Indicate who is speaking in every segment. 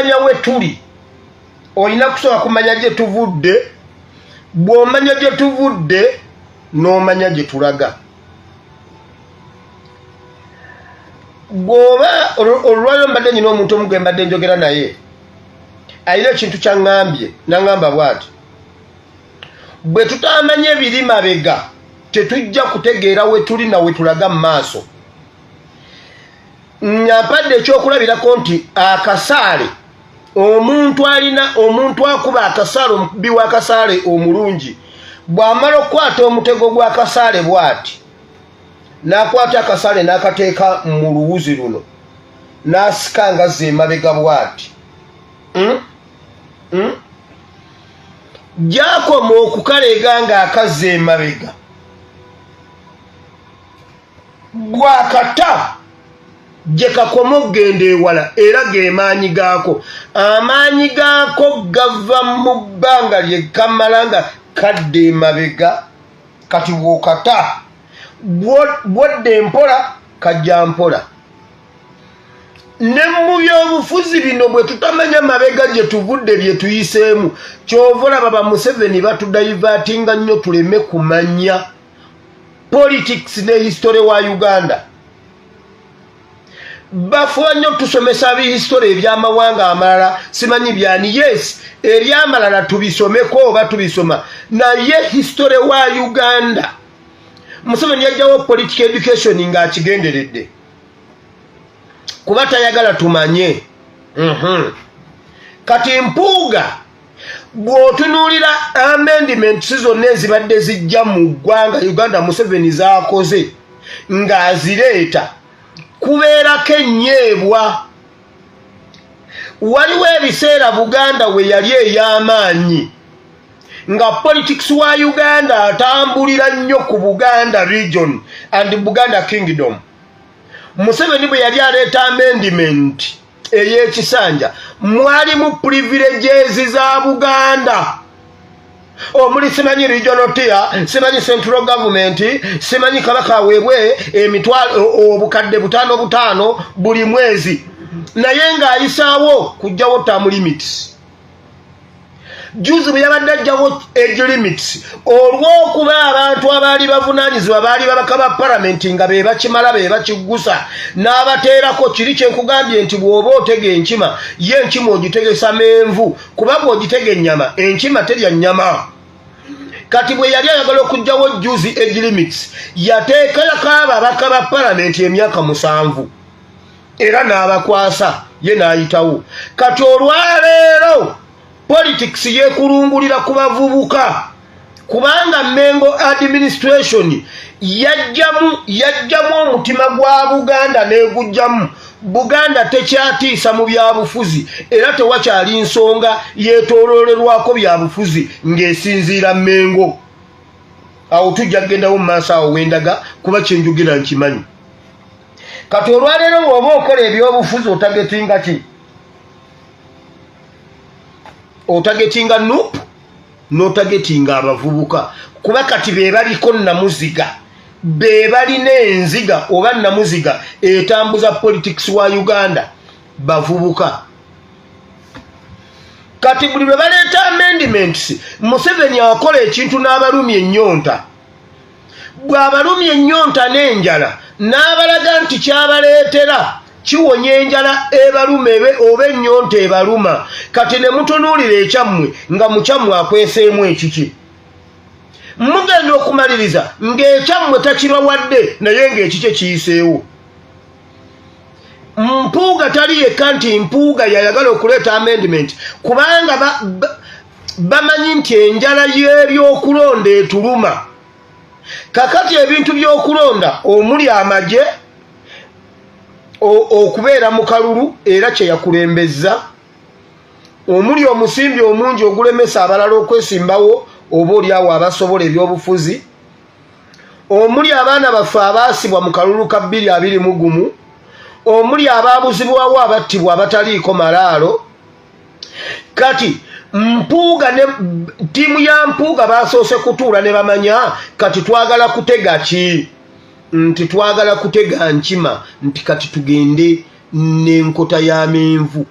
Speaker 1: Okumanya we tuli, olina kusooka kumanya gye tuvudde. Bw'omanya gye tuvudde, n'omanya gye tulaga. Bw'oba olwaliro, mbadde nyina omuntu omu gwe mbadde njogera naye, alina ekintu kyaŋŋambye, naŋŋamba bw'ati: bwe tutamanya ebiri mabega, tetujja kutegeera we tuli na we tulaga mu maaso. Mpadde ekyokulabirako nti akasaale, omuntu alina, omuntu akuba akasaale, omukubi w'akasaale omulungi, bw'amala okukwata omutego gw'akasaale bw'ati, n'akwata akasaale n'akateeka mu luwuzi luno, n'asika nga zze emabega bw'ati, Gyakoma okukaleega ng'akazza emabega, bwakata gye kakoma okugenda ewala, era ge maanyi gaako. Amaanyi gaako gava mu bbanga lye kamala nga kadda emabega. Kati bw'okata, bwodda empola, kajja mpola. Ne mu byobufuzi bino, bwe tutamanya mabega gye tuvudde, bye tuyiseemu, kyova olaba ba Museveni batudivertinga nnyo tuleme kumanya politics ne history wa Uganda. Bafuba nnyo tusomesa bihistory ebyamawanga amalala, simanyi byani. Yes, ebyamalala tubisomeko oba tubisoma, naye history wa Uganda, Museveni yajjawo political education ng'akigenderedde, kuba tayagala tumanye. Kati Mpuuga, bw'otunuulira amendments zonna ezibadde zijja mu ggwanga Uganda, Museveni zaakoze ng'azireeta, kubeerako ennyeebwa. Waliwo ebiseera Buganda we yali ey'amaanyi, nga politics wa Uganda atambulira nnyo ku Buganda region and Buganda Kingdom. Museveni bwe yali aleeta amendment ey'ekisanja, mwalimu privileges za Buganda, omuli simanyi regional tier, simanyi central government, simanyi Kabaka aweebwe emitwalo 5000 5,000 buli mwezi, naye ng'ayisaawo kujjawo term limits. Juzi bwe yabadde ajjawo age limits, olw'okuba abantu abaali bavunaanyizibwa baali babaka ba palamenti, nga be bakimala, be bakiggusa, n'abateerako kiri kyenkugambye nti bw'oba otega enkima, ye enkima ogitegesa menvu, kuba bw'ogitega ennyama, enkima terya nnyama. Kati bwe yali ayagala okuggyawo juzi age limits, yateekerako ababaka ba palamenti emyaka 7, era n'abakwasa, ye n'ayitawo. Kati olwaleero politics yekulungulira ku bavubuka, kubanga Mengo administration yajjamu omutima gwa Buganda n'egujjamu. Buganda tekyatiisa mu byabufuzi, era tewakyali nsonga yeetooloolerwako byabufuzi ng'esinziira Mengo. Awo tujja kugendawo mu maaso, awo wendaga, kuba kyenjogera nkimanyi. Kati olwaleero bw'oba okola ebyobufuzi, otargetinga ki? Otargetinga NUP, n'otargetinga abavubuka, kuba kati be baliko namuziga, be balina enziga oba namuziga etambuza politics wa Uganda, bavubuka. Kati buli lwe baleeta amendments, Museveni akola ekintu n'abalumya ennyonta. Bw'abalumya ennyonta n'enjala, n'abalaga nti kyabaleetera kiwonya enjala ebaluma oba ennyonta ebaluma. Kati ne mutunuulira ekyammwe, nga mukyammwe akweseemu ekiki. Mugenda okumaliriza ng'ekyammwe takibawadde, naye ng'ekikye kiyiseewo. Mpuuga tali yekka nti Mpuuga yayagala okuleeta amendment, kubanga bamanyi nti enjala y'ebyokulonda etuluma. Kakati ebintu by'okulonda omuli amagye okubeera mu kalulu, era kyeyakulembeza, omuli omusimbi omungi ogulemesa abalala okwesimbawo, oba oliawo abasobola ebyobufuzi, omuli abaana baffe abaasibwa mu kalulu ka 2021, omuli abaabuzibwawo, abattibwa abataliiko malaalo. Kati Mpuuga ne ttiimu ya Mpuuga basoose kutuula ne bamanya kati twagala kutega ki, nti twagala kutega nkima, nti kati tugende n'enkota y'amenvu.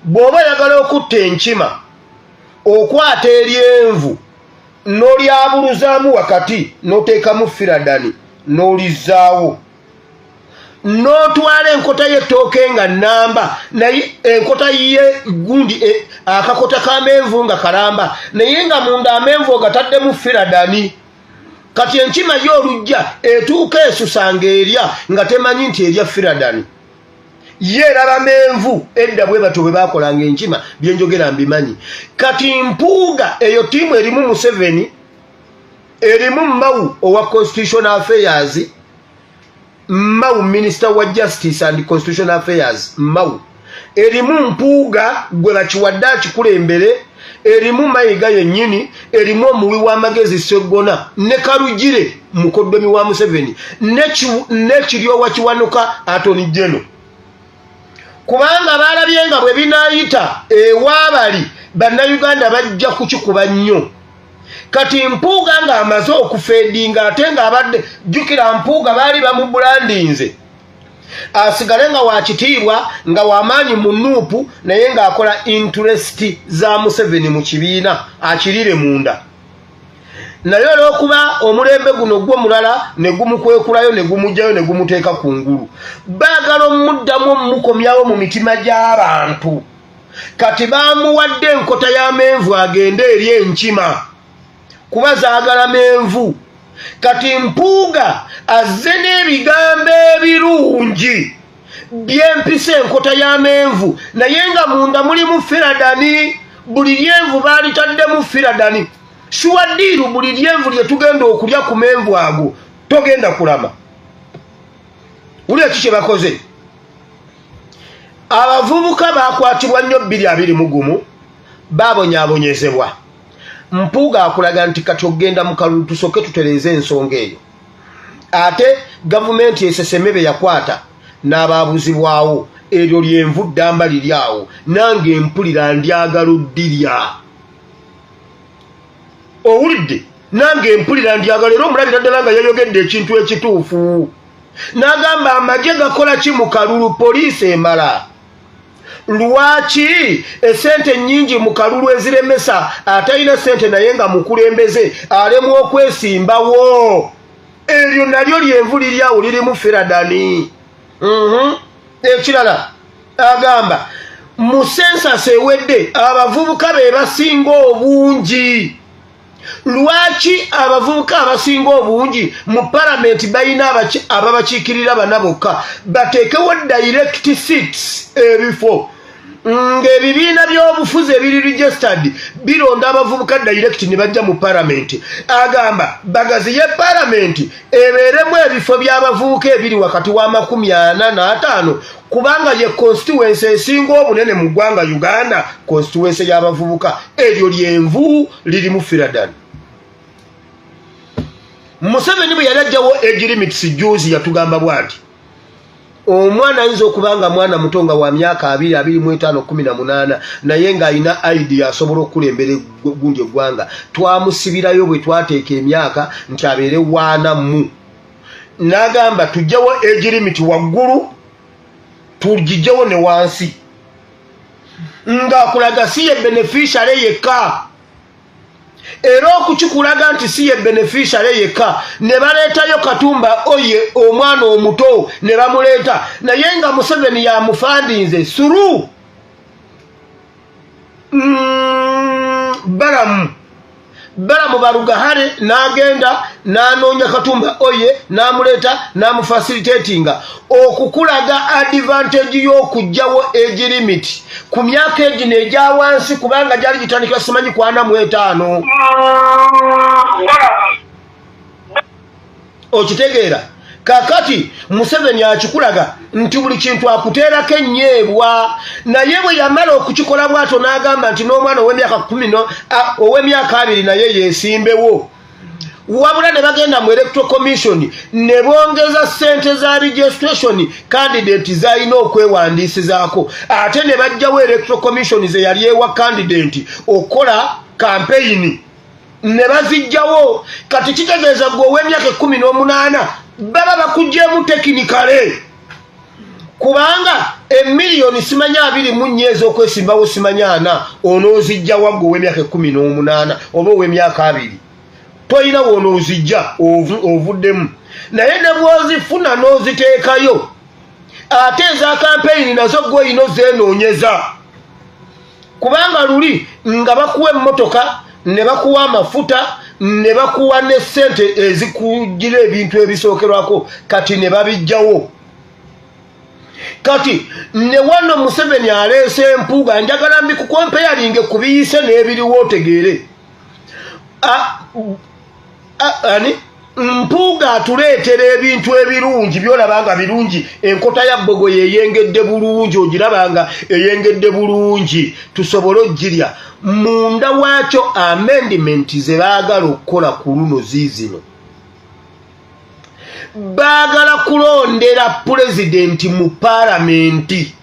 Speaker 1: Bw'oba oyagala okutta enkima, okwata eryenvu n'olyabuluzaamu wakati, n'oteekamu firadani, n'olizzaawo, n'otwala enkota y'ettooke nga nnamba, naye enkota ye gundi akakota k'amenvu nga kalamba, naye nga munda amenvu ogataddemu firadani. Kati enkima ye olujja etuuka esusa ng'erya nga temanyi nti erya firadani, ye eraba menvu. Edda bwe batyo bwe bakolanga enkima, byenjogera mbimanyi. Kati Mpuuga, eyo ttiimu erimu Museveni, erimu Mao owa Constitutional Affairs, Mao Minister wa Justice and Constitutional Affairs Mao, erimu Mpuuga gwe bakiwadde akikulembere, erimu Mayiga yennyini, erimu omuwi w'amagezi Seggona ne Karugire mukoddomi wa Museveni, n'Ekiryowa Kiwanuka Attorney General, kubanga balabye nga bwe binaayita ewaabali Bannayuganda bajja kukikuba nnyo. Kati Mpuuga ng'amaze okufadinga, ate ng'abadde, jjukira Mpuuga baali bamubrandinze asigale nga wakitiibwa, nga wamaanyi mu NUP, naye ng'akola interest za Museveni mu kibiina akirire munda. Naye olw'okuba omulembe guno gwo mulala ne gumukwekulayo ne gumugjayo ne gumuteeka ku ngulu, baagala omuddamu omukomyawo mu mitima gy'abantu. Kati bamuwadde enkota y'amenvu agende eri enkima, kuba zaagala menvu. Kati Mpuuga azze n'ebigambo ebirungi byempisa enkota y'amenvu, naye nga munda mulimu firadani. Buli lyenvu baalitaddemu firadani. Sure deal, buli lyenvu lye tugenda okulya ku menvu ago togenda kulama. Wulira ki kye bakoze. Abavubuka bakwatibwa nnyo 2021, babonyaabonyezebwa. Mpuuga akulaga nti kati ogenda mu kalulu, tusooke tutereeze ensonga eyo. Ate gavumenti eseseme be yakwata n'abaabuzibwawo. Eryo lyenvu ddamba liri awo, nange mpulira ndyagala oddirya. Owulidde? Nange mpulira ndyagala. Era omulabira ddala nga yayogedde ekintu ekituufu, n'agamba amagye gakola ki mu kalulu? Poliisi emala. Lwaki esente nnyingi mu kalulu eziremesa atalina sente naye nga mukulembeze alemwa okwesimbawo? Eryo nalyo lyenvu liri awo, lirimu firadani. Ekirala agamba mu census ewedde abavubuka be basinga obungi. Lwaki abavubuka abasinga obungi mu palamenti balina ababakiikirira bana bokka? Bateekewo direct seats, ebifo ng'ebibiina by'obufuzi ebiri registered bironda abavubuka direct ne bajja mu palamenti. Agamba bagaziye palamenti ebeeremu ebifo by'abavubuka ebiri wakati wa 45, kubanga ye constituency esinga obunene mu ggwanga Uganda, constituency y'abavubuka. Eryo lyenvu lirimu firadani. Museveni bwe yali ajjawo age limits juzi, yatugamba bw'ati: omwana ayinza okuba nga mwana muto nga wa myaka 20, 25, 18, naye ng'alina idea, asobola okukulembera gundi eggwanga. Twamusibirayo bwe twateeka emyaka nti abeere waana mu. N'agamba tugjewo age limit waggulu, tugijjewo ne wansi, ng'akulaga si ye beneficiary yekka. Era okukikulaga nti si ye beneficiary yekka, ne baleetayo Katumba oye omwana omuto ne bamuleeta, naye nga Museveni yamufundinze through Balamu Barugahare, n'agenda n'anoonya Katumba oye n'amuleeta n'amufacilitatinga. Okukulaga advantage y'okugjawo age limit ku myaka egino egya wansi, kubanga gyali gitandikira simanyi ku 45. Okitegeera? Kakati Museveni akikulaga nti buli kintu akuteerako ennyeebwa. Naye bwe yamala okukikola bw'atyo, n'agamba nti n'omwana ow'emyaka 10, ow'emyaka 20 naye yeesimbewo. Wabula ne bagenda mu Electoral Commission ne bongeza ssente za registration candidate zalina okwewandiisizaako, ate ne bajjawo Electoral Commission ze yali ewa candidate okukola campaign, ne bazijjawo. Kati kitegeeza gwe ow'emyaka 18 baba bakugyemu technically, Kubanga emiliyoni simanyi 24 ez'okwesimbawo, simanyi 40, onoozijja wagwe ow'emyaka 18 oba ow'emyaka 20? Tolina wonoozijja, ovuddemu. Naye ne bw'ozifuna n'oziteekayo, ate eza kampeyini nazo gwe olina ozeenoonyeza, kubanga luli nga bakuwa emmotoka, ne bakuwa amafuta, ne bakuwa ne ssente ezikugira ebintu ebisookerwako, kati ne babijjawo. Kati ne wano Museveni aleese empuuga. Njagala mbikucomparinge ku biyise n'ebiriwo otegeere. Ani Mpuuga atuleetera ebintu ebirungi byolaba nga birungi. Enkota ya bbogo yeyengedde bulungi, ogiraba nga eyengedde bulungi, tusobole ogirya. Munda waakyo amendment ze baagala okukola ku luno ziizino: baagala kulondera pulezidenti mu paalamenti,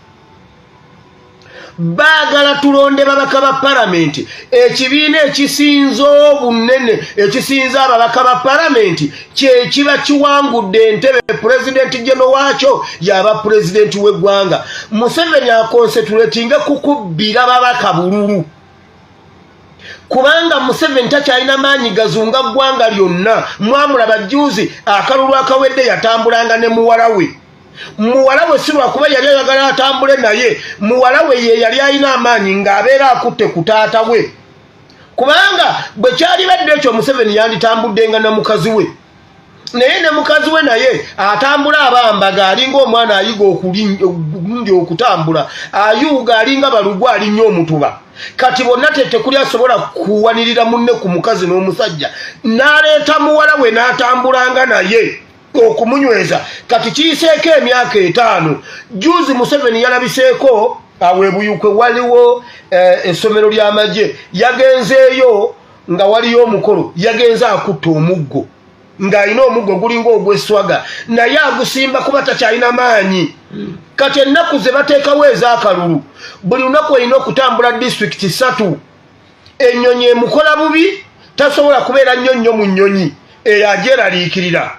Speaker 1: baagala tulonde babaka ba palamenti. Ekibiina ekisinza obunene, ekisinza ababaka ba palamenti, kyekiba kiwangudde entebe, pulezidenti geno waakyo yaba pulezidenti w'eggwanga. Museveni aconcentratinge kukubbira babaka bululu, kubanga Museveni takyalina maanyi gazunga ggwanga lyonna. Mwamulaba juzi akalulu akawedde, yatambulanga ne muwala we. Muwala we si lwakuba yali ayagala atambule naye, muwala we ye yali alina amaanyi ng'abeera akutte ku taata we, kubanga bwe kyali badde ekyo Museveni yanditambuddenga na mukazi we. Naye ne mukazi we naye atambula abambaga, alinga omwana ayiga okundi okutambula, ayuuga alinga balugwa, alinnya omutuba. Kati bonna tekuli asobola kuwanirira munne ku mukazi n'omusajja. N'aleeta muwala we n'atambulanga naye okumunyweza. Kati kiyiseeko emyaka 5. Juzi Museveni yalabiseeko awo ebuyukwe, waliwo essomero ly'amagye, yagenzeeyo nga waliyo omukolo. Yagenze akutta omuggo, ng'alina omuggo gulinga ogw'esswaga, naye agusimba kuba takyalina maanyi. Kati ennaku ze bateekawo ez'akalulu, buli lunaku olina okutambula disitulikiti 3. Ennyonyi emukola bubi, tasobola kubeera nnyo nnyo mu nnyonyi eyo, agyeraliikirira.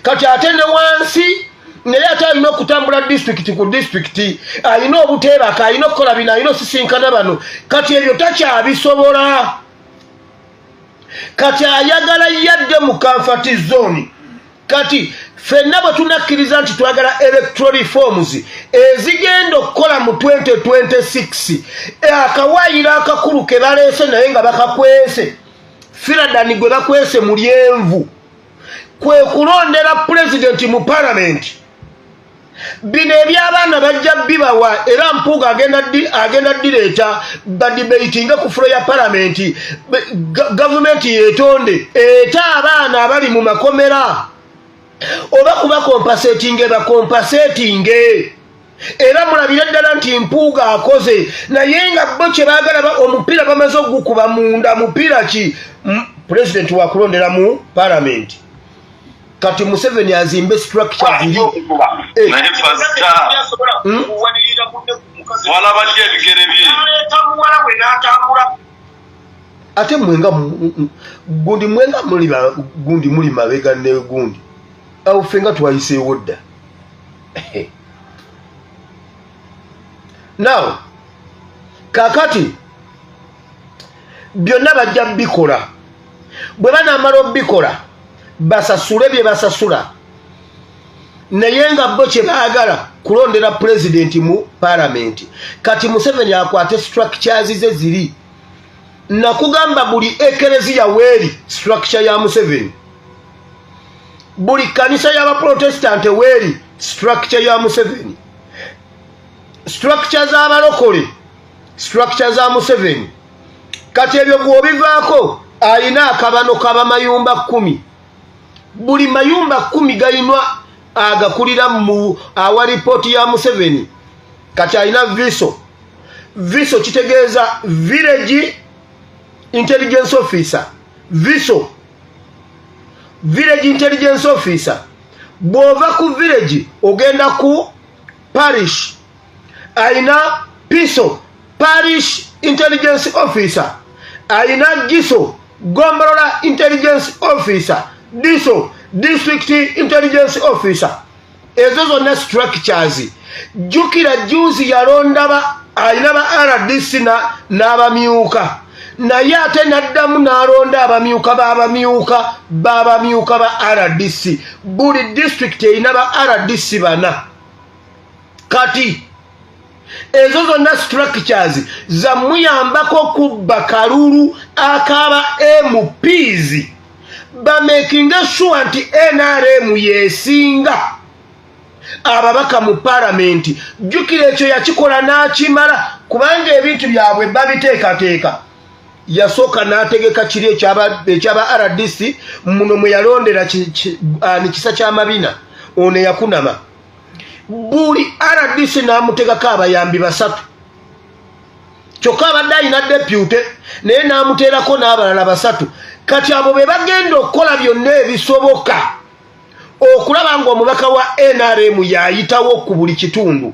Speaker 1: Kati ate ne wansi naye ate alina okutambula disitulikiti ku disitulikiti, alina obuteebaka, alina okukola bino, alina osisinkana bano. Kati ebyo takyabisobola. Kati ayagala yadde mu comfort zone. Kati ffenna bwe tunakkiriza nti twagala electoral reforms ezigenda okukola mu 2026, akawaayiro akakulu ke baleese naye nga bakakwese, firadani gwe bakwese mu lyenvu, kwe kulondera pulezidenti mu palamenti. Bino ebyabaana bajja bibawa, era Mpuuga agenda direeta badebatinge ku floor ya palamenti. Gavumenti yetonde ete abaana abali mu makomera, oba kuba compensatinge, bacompensatinge. Era mulabire ddala nti Mpuuga akoze, naye nga bo kye baagala, omupiira bamaze ogukuba munda. Mupiira ki? Pulezidenti wakulondera mu palamenti. Kati Museveni azimbe structure ziri.
Speaker 2: Naye pasita, walabadde ebigere bye.
Speaker 1: Ate mwenga gundi, mwenga muli gundi, muli mabega ne gundi awo, ffe nga twayiseewo dda. Now kakati byonna bajja bikola. Bwe banaamala obikola, basasule bye basasula, naye nga bo kye baagala kulondera pulezidenti mu palamenti. Kati Museveni akwate structures ze ziri. Nakugamba buli ekereziya weeri structure ya Museveni, buli kanisa y'abaprotestante weeri structure ya Museveni, structure z'abalokole, structure za Museveni. Kati ebyo bw'obivaako, ayina akabano k'abamayumba 10. Buli mayumba 10 gayinwa agakulira mu awa ripooti ya Museveni. Kati alina VISO. VISO kitegeeza village intelligence officer. VISO, village intelligence officer. Bw'ova ku village ogenda ku parish, ayina PISO, parish intelligence officer. Ayina GISO, gombolola intelligence officer. DISO, district intelligence officer. Ezo zonna structures. Jjukira juzi yalonda alina ba RDC n'abamyuka, naye ate n'addamu n'alonda abamyuka b'abamyuka b'abamyuka ba RDC. Buli disitulikiti erina ba RDC 4. Kati ezo zonna structures zamuyambako kubba kalulu akaba MPs, bamakinga sure nti NRM yesinga ababaka mu palamenti. Jjukira ekyo yakikola n'akimala, kubanga ebintu byabwe babiteekateeka. Yasooka n'ategeka kiri ekyaba RDC, muno mwe yalondera Kisa ky'Amabina ono eyakunama. Buli RDC n'amutegako abayambi 3, kyokka abadde alina deputy naye n'amuteerako n'abalala 3. Kati abo be bagenda okukola byonna ebisoboka okulaba ng'omubaka wa NRM yayitawo ku buli kitundu,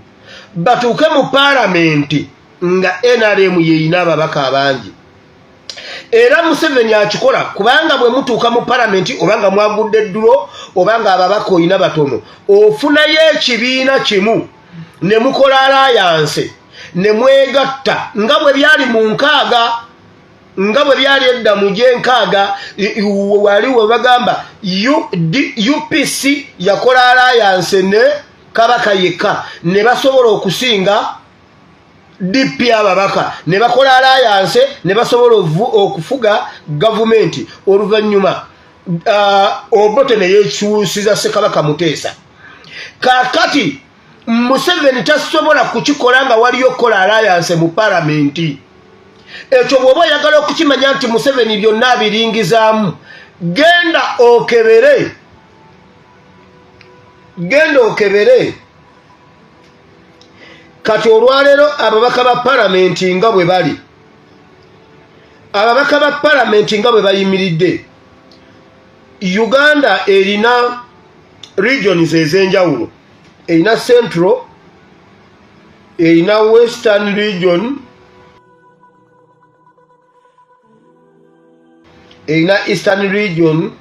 Speaker 1: batuuke mu paalamenti nga NRM yeyina ababaka abangi. Era Museveni akikola kubanga bwe mutuuka mu paalamenti, oba nga mwagudde eddulo, oba nga ababaka olina batono, ofunayo ekibiina kimu ne mukola alliance ne mwegatta, nga bwe byali mu 60, nga bwe byali edda mu gy'enkaaga. Wali we bagamba UPC yakola alliance ne Kabaka yekka, ne basobola okusinga DP ababaka, ne bakola alliance ne basobola okufuga gavumenti. Oluvannyuma Obote ne yeekyusiza Ssekabaka Muteesa. Kaakati Museveni tasobola kukikola nga waliyo okukola alliance mu palamenti. Ekyo bw'oba oyagala okukimanya nti Museveni byonna abiringizaamu, genda okebere, genda okebere. Kati olwaleero ababaka ba palamenti nga bwe bali, ababaka ba palamenti nga bwe bayimiridde, Uganda erina regions ez'enjawulo. Erina Central, erina Western region, erina Eastern region,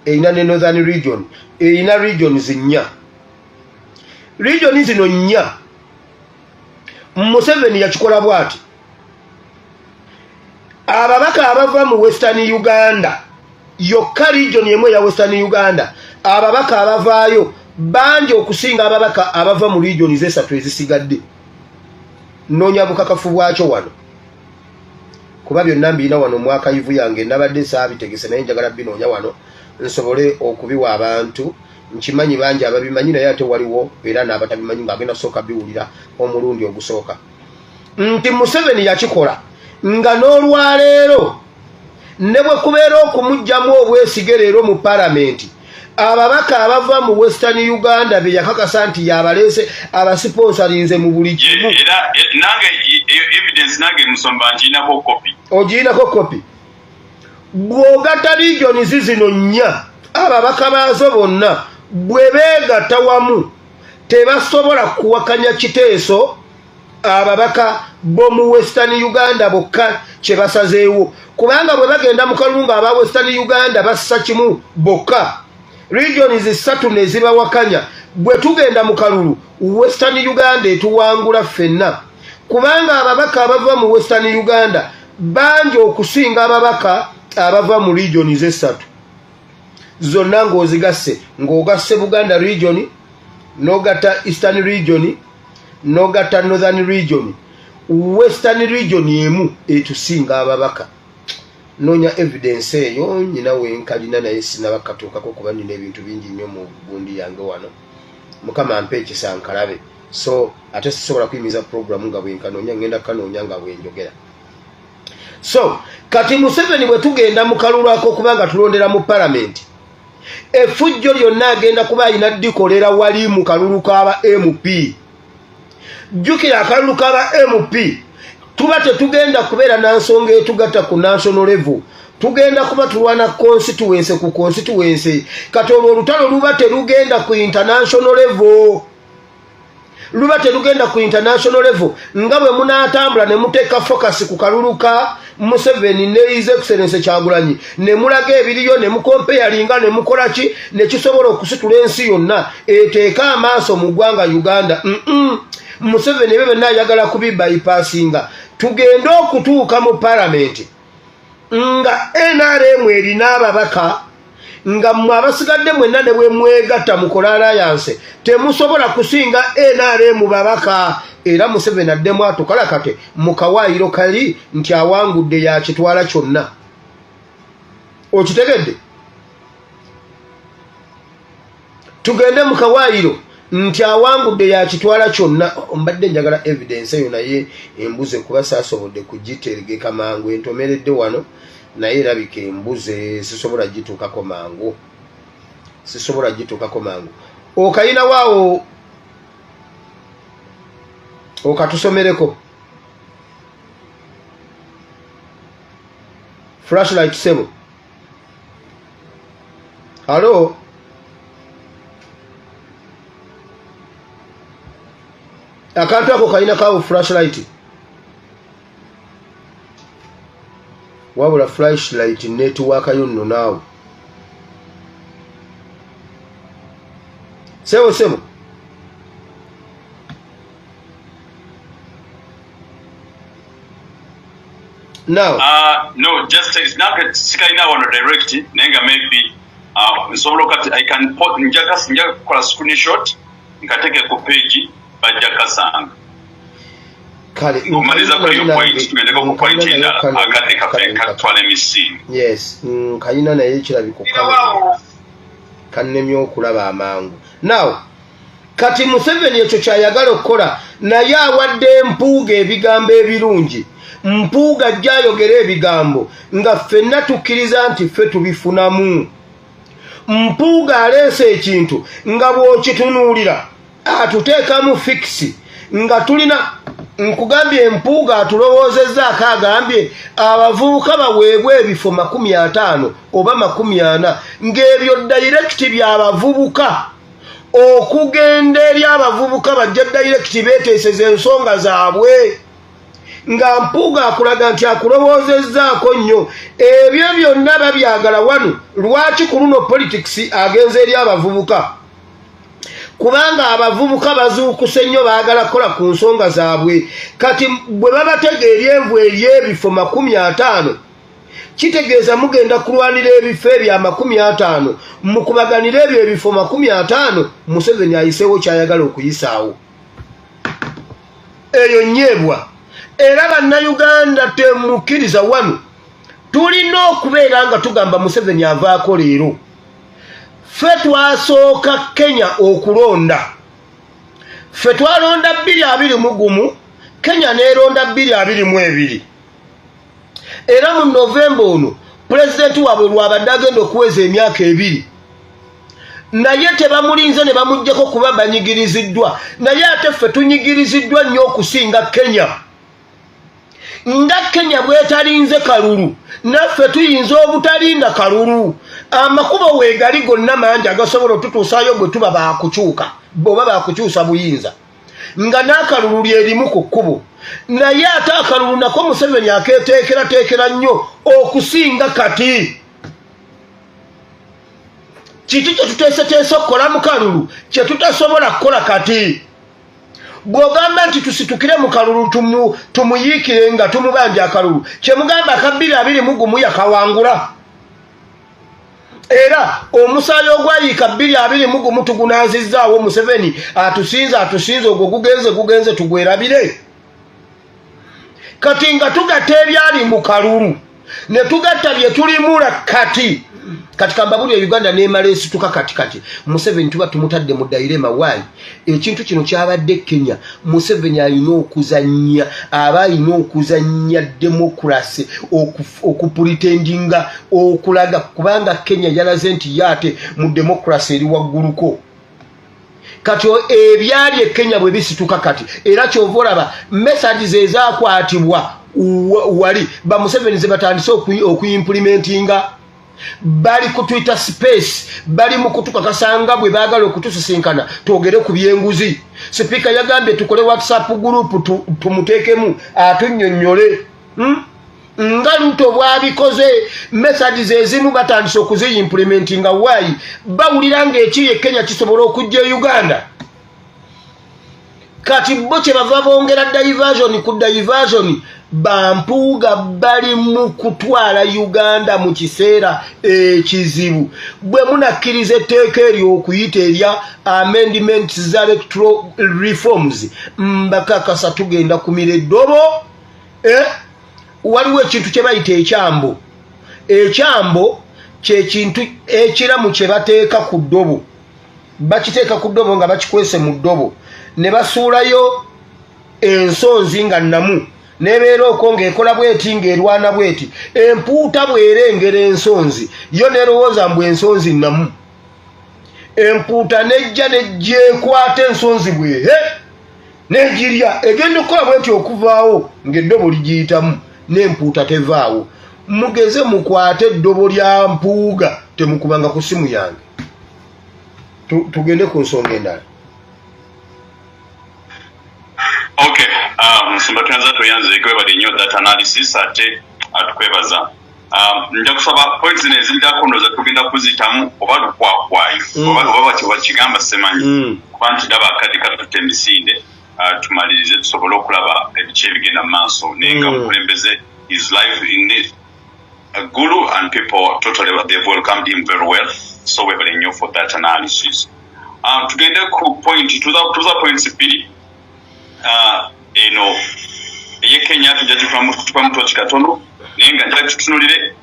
Speaker 1: erina ne Northern region. Erina regions 4. Region zino 4 Museveni yakikola bw'ati: ababaka abava mu Western Uganda yokka, region emu eya Western Uganda, ababaka abavaayo bangi okusinga ababaka abava mu region 3 ezisigadde. Nnoonya bukakafu bwakyo wano, kuba byonna mbirina wano mu archive yange. Nabadde saabitegese, naye njagala binoonya wano nsobole okubiwa abantu. Nkimanyi bangi ababimanyi, naye ate waliwo era n'abatabimanyi ng'agenda kusooka biwulira omulundi ogusooka, nti Museveni yakikola nga n'olwaleero ne bwe kubeera okumuggyamu obwesige leero mu palamenti, ababaka abava mu Western Uganda be yakakasa nti yabaleese, abasiponsalinze mu buli kimu.
Speaker 2: Era nange eyo evidence nange musomba ngirinako kopi.
Speaker 1: Ogirinako kopi. Bw'ogatta regions zino 4, ababaka baazo bonna bwe beegatta wamu tebasobola kuwakanya kiteeso ababaka b'omu Western Uganda bokka kye basazeewo, kubanga bwe bagenda mu kalulu nga aba Western Uganda bassa kimu bokka, regions 3 ne zibawakanya, bwe tugenda mu kalulu Western Uganda etuwangula ffenna, kubanga ababaka abava mu Western Uganda bangi okusinga ababaka abava mu regions 3 zonna ng'ozigasse, ng'ogasse Buganda region, n'ogatta Eastern region, n'ogatta Northern region. Western region emu etusinga ababaka. Noonya evidence eyo, nyina wenkalina, naye sinabakatuukako kuba nina ebintu bingi nnyo mu gundi yange wano. Mukama ampe ekisa nkalabe. So ate sisobola kuyimiza programu nga bwenkanoonya, ngenda kanoonya nga bwenjogera. So kati Museveni bwe tugenda mu kalulu ak'okubanga tulondera mu palamenti, effujjo lyonna agenda kuba alina ddikolera wali mu kalulu k'aba MP. Jjukira akalulu k'aba MP tuba tetugenda kubeera na nsonga etugatta ku national level, tugenda kuba tulwana constituency ku constituency. Kati olwo olutalo luba terugenda ku international level. Luba telugenda ku international level nga bwe munaatambula ne muteeka focus ku kalulu ka Museveni ne His Excellency Kyagulanyi, ne mulaga ebiriyo, ne mukompeyalinga, ne mukola ki, ne kisobola okusitula ensi yonna eteeka amaaso mu ggwanga Uganda. Museveni ebyo byonna ayagala kubibypassinga. Tugende okutuuka mu palamenti nga NRM erina ababaka, nga mmwe abasigadde mwenna ne bwe mwegatta mukola alliance temusobola kusinga NRM babaka. Era Museveni addemu atukalakate mu kawaayiro kali nti awangudde yakitwala kyonna. Okitegedde? Tugende mu kawaayiro nti awangudde yakitwala kyonna. Mbadde njagala evidence eyo naye embuze, kuba saasobodde kugiteregeka mangu. Entomeredde wano naye erabika embuze, sisobola gituukako mangu, sisobola gituukako mangu. Okayina waawo, okatusomereko flashlight sebo. Halo, akantu ako kalina kawo flashlight. Wabula flashlight network yo nno naawe sebo sebo. Now
Speaker 2: No, just it's not sikalina wano direct, naye nga maybe nsobola okati I can put, njaga kukola screenshot nkateke ku page, bajja kasanga.
Speaker 1: Kale.
Speaker 2: Ng'omaliza kuri iyo point, tugendeko ku point endala, akadde kaffe katwala emisingi.
Speaker 1: Yes, kayina naye kirabika kannemye okulaba amangu. Now kati Museveni ekyo kyayagala okukola, naye awadde Mpuuga ebigambo ebirungi. Mpuuga ajja ayogera ebigambo nga ffenna tukkiriza nti ffe tubifunamu. Mpuuga aleese ekintu nga bw'okitunuulira atuteekamu fix nga tulina. Nkugambye, Mpuuga atulowoozezzaako, agambye abavubuka baweebwa ebifo 50 oba 40, ng'ebyo direct by'abavubuka okugenda eri abavubuka bajja direct beeteeseza ensonga zaabwe. Nga Mpuuga akulaga nti akulowoozezzaako nnyo. Ebyo byonna babyagala wano. Lwaki ku luno politics agenze eri abavubuka? Kubanga abavubuka bazuukuse nnyo, baagala kukola ku nsonga zaabwe. Kati bwe babatega eryenvu ery'ebifo 50, kitegeeza mugenda kulwanira ebifo ebyo 50, mukubaganira ebyo ebifo 50, Museveni ayiseewo kyayagala okuyisaawo. Eyo nyeebwa. Era Bannayuganda temukkiriza. Wano tulina okubeera nga tugamba Museveni avaako leero. Ffe twasooka Kenya okulonda. Ffe twalonda 2021, Kenya neeronda 2022. Era mu Novemba ono pulezidenti waabwe lwabadde agenda okuweza emyaka 2, naye tebamulinze ne bamuggyako kuba banyigiriziddwa. Naye ate ffe tunyigiriziddwa nnyo okusinga Kenya. Nga Kenya bwetalinze kalulu, naffe tuyinza obutalinda kalulu. Amakubo weegali gonna mangi agasobola otutuusaayo bwe tuba baakukyuka oba baakukyusa buyinza, nga n'akalulu lyerimu ku kkubo. Naye ate akalulu nako Museveni akeeteekerateekera nnyo okusinga. Kati kiki kye tuteeseteese okukola mu kalulu kye tutasobola kukola kati? Bw'ogamba nti tusitukire mu kalulu tumuyiikire nga tumubanja akalulu, kyemugamba aka 2021 yakawangula, era omusaayi ogwayiika 2021 tugunazizzaawo. Museveni atusinze, atusinze, ogwo gugenze, gugenze, tugwerabire. Kati nga tugatta ebyali mu kalulu ne tugatta bye tulimula kati, kati kambabuli Uganda nemala esituka. Kati kati Museveni tuba tumutadde mu dilemma. Waayi ekintu kino kyabadde Kenya. Museveni alina okuzannya, aba alina okuzannya democracy, okupretendinga okulaga, kubanga Kenya yalaze nti ye ate mu democracy eri wagguluko. Kati ebyali e Kenya bwe bisituka kati, era kyova olaba messages ezakwatibwa wali ba Museveni ze batandise okuimplementinga. Bali ku Twitter Space, bali mu kutukakasanga bwe baagala okutusisinkana twogere ku byenguzi. Sipiika yagambye tukole WhatsApp group tumuteekemu atunnyonnyole. Nga Ruto bw'abikoze, methods ezimu batandise okuziimplementinga. Waayi bawulira ng'ekiri e Kenya kisobola okujja e Uganda. Kati bo kye bava bongera diversion ku diversion. Bampuuga bali mu kutwala Uganda mu kiseera ekizibu. Bwe munakkiriza etteeka eryo okuyita erya amendments za electoral reforms, mbakakasa tugenda kumira eddobo. Waliwo ekintu kye bayita ekyambo. Ekyambo kyekintu ekiramu kye bateeka ku ddobo. Bakiteeka ku ddobo nga bakikwese mu ddobo, ne basuulayo ensonzi nga nnamu, nebeera okwo ng'ekola bweti, ng'erwana bweti. Empuuta bw'erengera ensonzi, yo nerowooza mbu ensonzi nnamu. Empuuta nejja nejjeekwata ensonzi bwehe negirya. Egenda okukola bweti okuvaawo ng'eddobo ligiyitamu, n'empuuta tevaawo. Mugeze mukwate eddobo lya Mpuuga, temukubanga ku simu yange. Tugende ku nsonga endala.
Speaker 2: Okay, Musumba, tuyanza tuyanze, kwebale nnyo that analysis, ate atukwebaza. Nja kusaba points zino eziddako, ndowooza tugenda kuziyitamu oba lukwakwayo oba batyo bakigamba, simanyi, kuba nti ndaba akadde katutte emisinde. Tumalirize tusobole okulaba ebiki ebigenda mu maaso, naye nga mukulembeze is live in Gulu and people totally, they've welcomed him very well, so webale nnyo for that analysis. Tugende ku point, tuza points bbiri. Eno ey'e Kenya tujja gikubamu toki katono, naye nga njagala tutunulire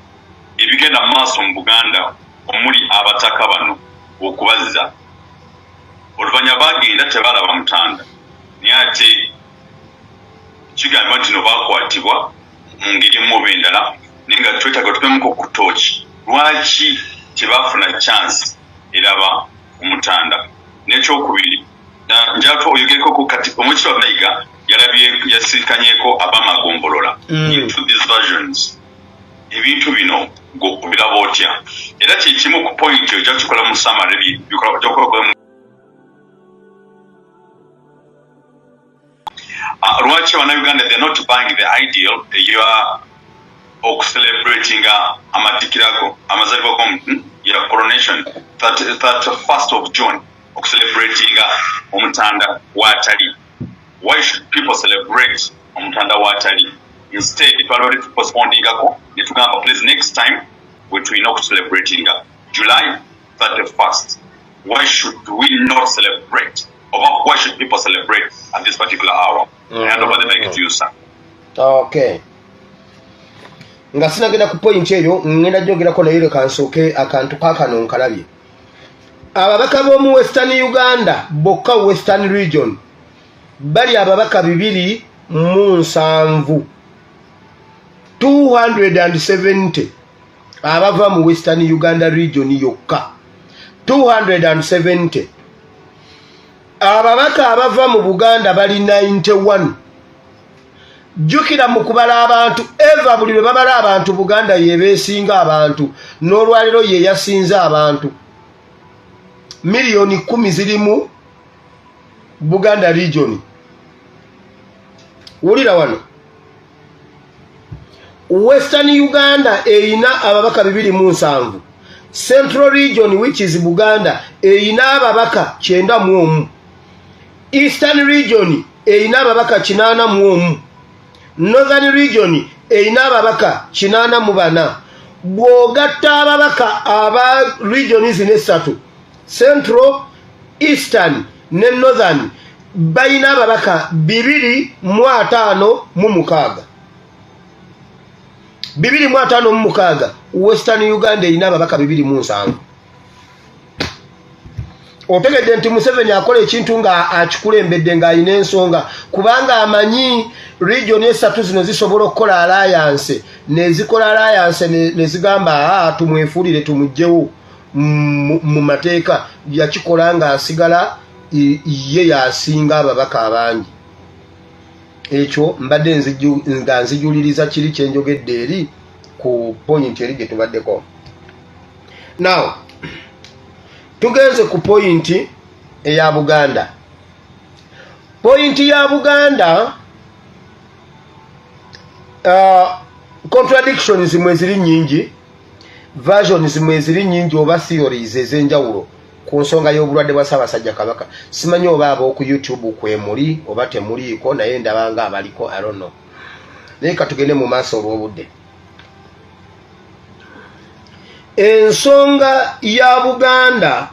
Speaker 2: ebigenda mu maaso mu Buganda, omuli abataka bano okubazza oluvannyuma bagenda tebalaba mutanda, naye ate kigambibwa nti no bakwatibwa mu ngeri emu oba endala, naye nga twetaaga tupemuko ku tooki lwaki tebafuna chance eraba omutanda. N'ekyokubiri, njagala oyogereko kati Omukitwa Mayiga yalabye, yasinkanyeko abamagombolola into these versions. Ebintu bino gweokubiraba otya? Era kyekimu ku point ojja kukikola mu summary, ojja kukola. Lwaki Bannayuganda they're not buying the ideal eya okucelebratinga amatikkirago, amazaalibwa ya coronation, 31st of June, okucelebratinga omutanda waatali? Why should people celebrate omutanda waatali? Instead twalibadde tupostpondingako ne tugamba, please, next time we tulina okucelebratinga July 31st. Why should we not celebrate, oba why should people celebrate at this particular hour? I hand over the mic to you, sir.
Speaker 1: Okay, nga sinagenda ku point eyo, ngenda gyogerako, naye leka nsooke akantu kakano nkalabye. Ababaka b'omu Western Uganda bokka, Western Region, bali ababaka 270, 270 abava mu Western Uganda Region yokka, 270. Ababaka abava mu Buganda bali 91. Jjukira mu kubala abantu, eva buli lwe babala abantu, Buganda yebeesinga abantu. N'olwaliro ye yasinze abantu, miliyoni 10 zirimu Buganda Region. Wulira wano, Western Uganda erina ababaka 270. Central Region, which is Buganda, erina ababaka 91. Eastern Region erina ababaka 81. Northern Region erina ababaka 84. Bw'ogatta ababaka aba region zino essatu, Central, Eastern ne Northern, balina ababaka 256, 256. Western Uganda erina ababaka 270. Otegedde nti Museveni akola ekintu nga akikulembedde, ng'alina ensonga, kubanga amanyi region esatu zino zisobola okukola alliance, nezikola alliance nezigamba, aa, tumwefuulire, tumugjewo mu mateeka. Yakikola ng'asigala ye yasinga ababaka abangi. Ekyo mbadde nga nzijuliriza kiri kyenjogedde eri ku point eri gye tubaddeko. Now tugenze ku point eya Buganda. Point ya Buganda, contradictions mweziri nyingi, versions mweziri nyingi oba theories ez'enjawulo ku nsonga y'obulwadde bwa Ssaabasajja Kabaka. Simanyi oba ab'oku YouTube kwemuli oba temuliiko, naye ndabanga abaliko, I don't know. Naye katugende mu maaso olw'obudde. Ensonga ya Buganda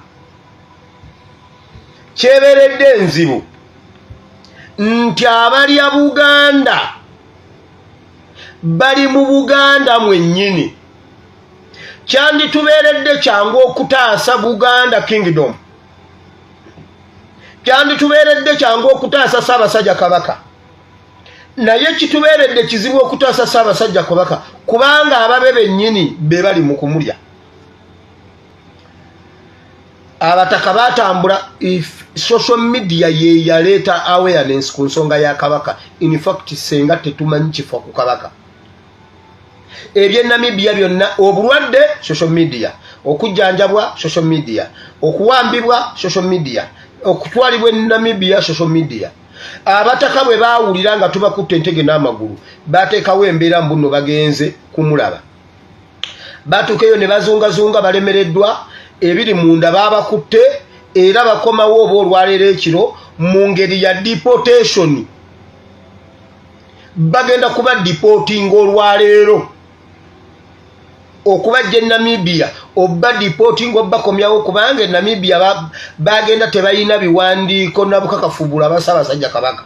Speaker 1: kyebeeredde enzibu nti abalya Buganda bali mu Buganda mwennyini. Kyanditubeeredde kyangu okutaasa Buganda Kingdom, kyanditubeeredde kyangu okutaasa Ssaabasajja Kabaka, naye kitubeeredde kizibu okutaasa Ssaabasajja Kabaka kubanga ababe bennyini be bali mu kumulya. Abataka batambula, if social media ye yaleeta awareness ku nsonga ya Kabaka. In fact senga tetumanyi kifo ku Kabaka. Ebye Namibia byonna, obulwadde social media, okujjanjabwa social media, okuwambibwa social media, okutwalibwa e Namibia social media. Abataka bwe baawulira nga tubakutte entege n'amagulu, bateekawo embeera mbuno bagenze kumulaba. Batuukeyo ne bazungazunga, balemereddwa, ebiri munda babakutte, era bakomawo oba olwaleero ekiro mu ngeri ya deportation. Bagenda kuba deporting olwaleero okubajja e Namibia, oba deporting obakomyawo, kubanga e Namibia bagenda tebalina biwandiiko na bukakafu bulaba Ssaabasajja Kabaka.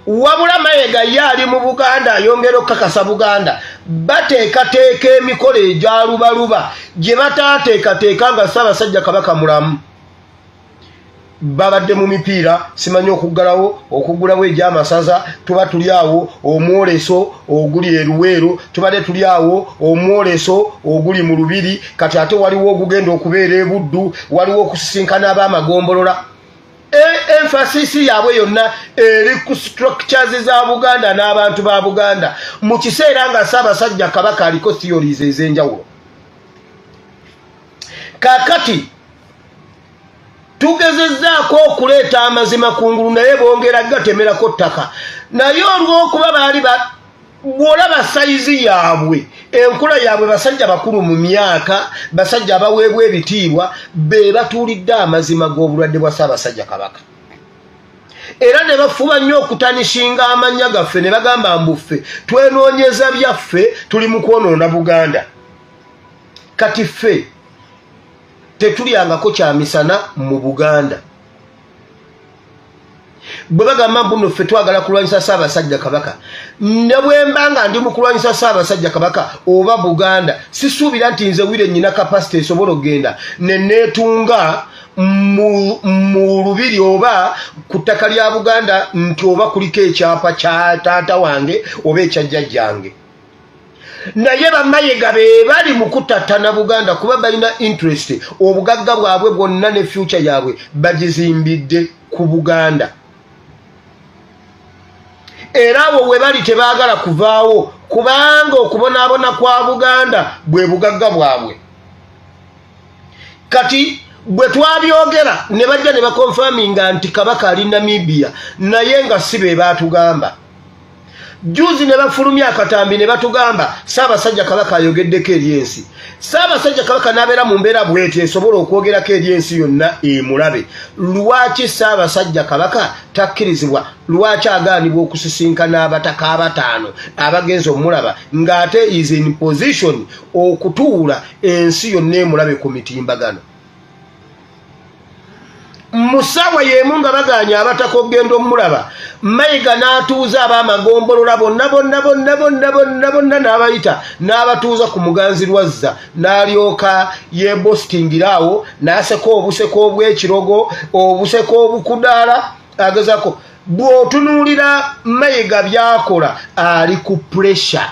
Speaker 1: Wabula Mayiga ye ali mu Buganda ayongera okukakasa Buganda, bateekateeka emikolo egya lubaluba gye bataateekateeka nga Ssaabasajja Kabaka mulamu. Babadde mu mipiira, simanyi okuggalawo okuggulawo egy'amasaza, tuba tuli awo omwoleso oguli e Luweero, tubadde tuli awo omwoleso oguli mu Lubiri, kati ate waliwo ogugenda okubeera e Buddu, waliwo okusisinkana ab'amagombolola. Emphasis yaabwe yonna eri ku structures za Buganda n'abantu ba Buganda mu kiseera nga Ssaabasajja Kabaka aliko theories ez'enjawulo. Kaakati tugezezzaako okuleeta amazima kungulu, naye bongera gatemerako ttaka. Naye olw'okuba baali bw'olaba sayizi yaabwe, enkula yaabwe, basajja bakulu mu myaka, basajja abaweebwa ebitiibwa, be batuulidde amazima g'obulwadde bwa Ssaabasajja Kabaka. Era ne bafuba nnyo okutanishinga amannya gaffe, ne bagamba mbu ffe twenoonyeza byaffe, tuli mu kwonoona Buganda. Kati ffe tetulyangako kyamisana mu Buganda. Bwe bagamba mbu nno ffe twagala kulwanyisa Ssaabasajja Kabaka, ne bwe mba nga ndi mu kulwanyisa Ssaabasajja Kabaka oba Buganda, sisuubira nti nze wire nnyina capacity esobola okugenda ne neetunga mu lubiri oba ku ttaka lya Buganda nti oba kuliko ekyapa kya taata wange oba ekya jjajjange. Naye Bamayiga be bali mu kutattana Buganda kuba balina interest, obugagga bwabwe bwonna ne future yaabwe bagizimbidde ku Buganda. Era abo we bali tebaagala kuvaawo kubanga okubonaabona kwa Buganda bwe bugagga bwabwe. Kati bwe twabyogera ne bajja ne bakonfaminga nti Kabaka ali Namibia, naye nga si be baatugamba. Juzi ne bafulumya akatambi ne batugamba Ssaabasajja Kabaka ayogeddeko eri ensi. Ssaabasajja Kabaka n'abeera mu mbeera bw'eti esobola okwogerako eri ensi yonna emulabe. Lwaki Ssaabasajja Kabaka takkirizibwa? Lwaki agaanibwa okusisinkana abataka abataano abagenze omulaba ng'ate is in position okutuula ensi yonna emulabe ku mitimbagano? Mu ssaawa y'emu nga bagaanye abataka okugenda omulaba, Mayiga n'atuuza ab'amagombolola bonna bonna bonna bonna bonna bonna n'abayita n'abatuuza ku Muganzi Lwazza, n'alyoka yeebostingira awo n'aseka obuseko obw'ekirogo, obuseko obukudaala agezaako. Bw'otunuulira Mayiga by'akola ali ku pressure.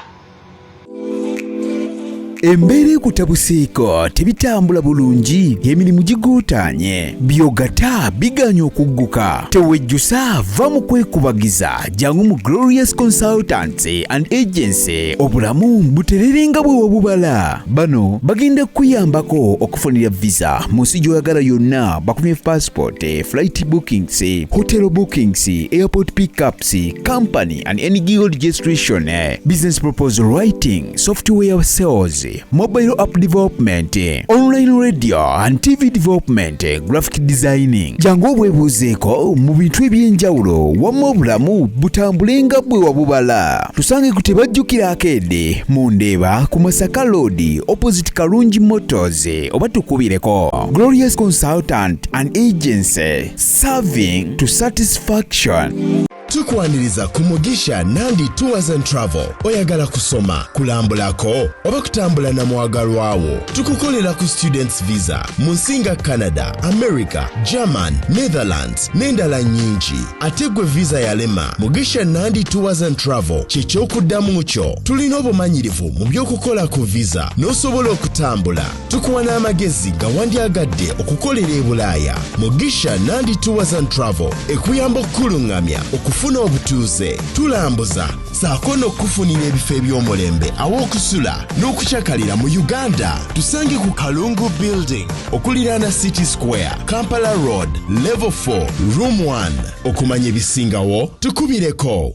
Speaker 3: Embeera ekutabuseeko, tebitambula bulungi, emirimu gigootaanye, byogata biganye okugguka. Tewejjusa, va mu kwekubagiza, jangu mu Glorious Consultants and Agency, obulamu buterere nga bwe wabubala. Bano bagenda kukuyambako okufunira visa mu nsi gy'oyagala yonna, bakumye passport, flight bookings, hotel bookings, airport pickups, company and NGO registration, business proposal writing, software sales, mobile app development, online radio and TV development, graphic designing. Jangu obwebuuzeeko mu bintu ebyenjawulo, wamma obulamu butambule nga bwe wabubala. Tusange ku Tebajjukira Arcade mu Ndeeba ku Masaka Road, opposite Kalungi Motors, oba tukubireko. Glorious Consultant and Agency, serving to satisfaction.
Speaker 4: Tukwaniriza ku Mugisha Nandi Tours and Travel. Oyagala kusoma, kulambulako oba kutambula na mwagalwawo? Tukukolera ku students visa mu nsi nga Canada, America, German, Netherlands n'endala nnyingi. Ate gwe visa yalema, Mugisha Nandi Tours and Travel kyekyokuddamu kyo. Tulina obumanyirivu mu by'okukola ku visa n'osobola okutambula. Tukuwa n'amagezi nga wandyagadde okukolera e Bulaaya. Mugisha Nandi Tours and Travel ekuyamba okukuluŋŋamya okufuna obutuuze. Tulambuza saako n'okufunira ebifo eby'omulembe aw'okusula n'okukyakalira mu Uganda. Tusange ku Kalungu Building okuliraana City Square, Kampala Road, level 4, room 1. Okumanya ebisingawo tukubireko.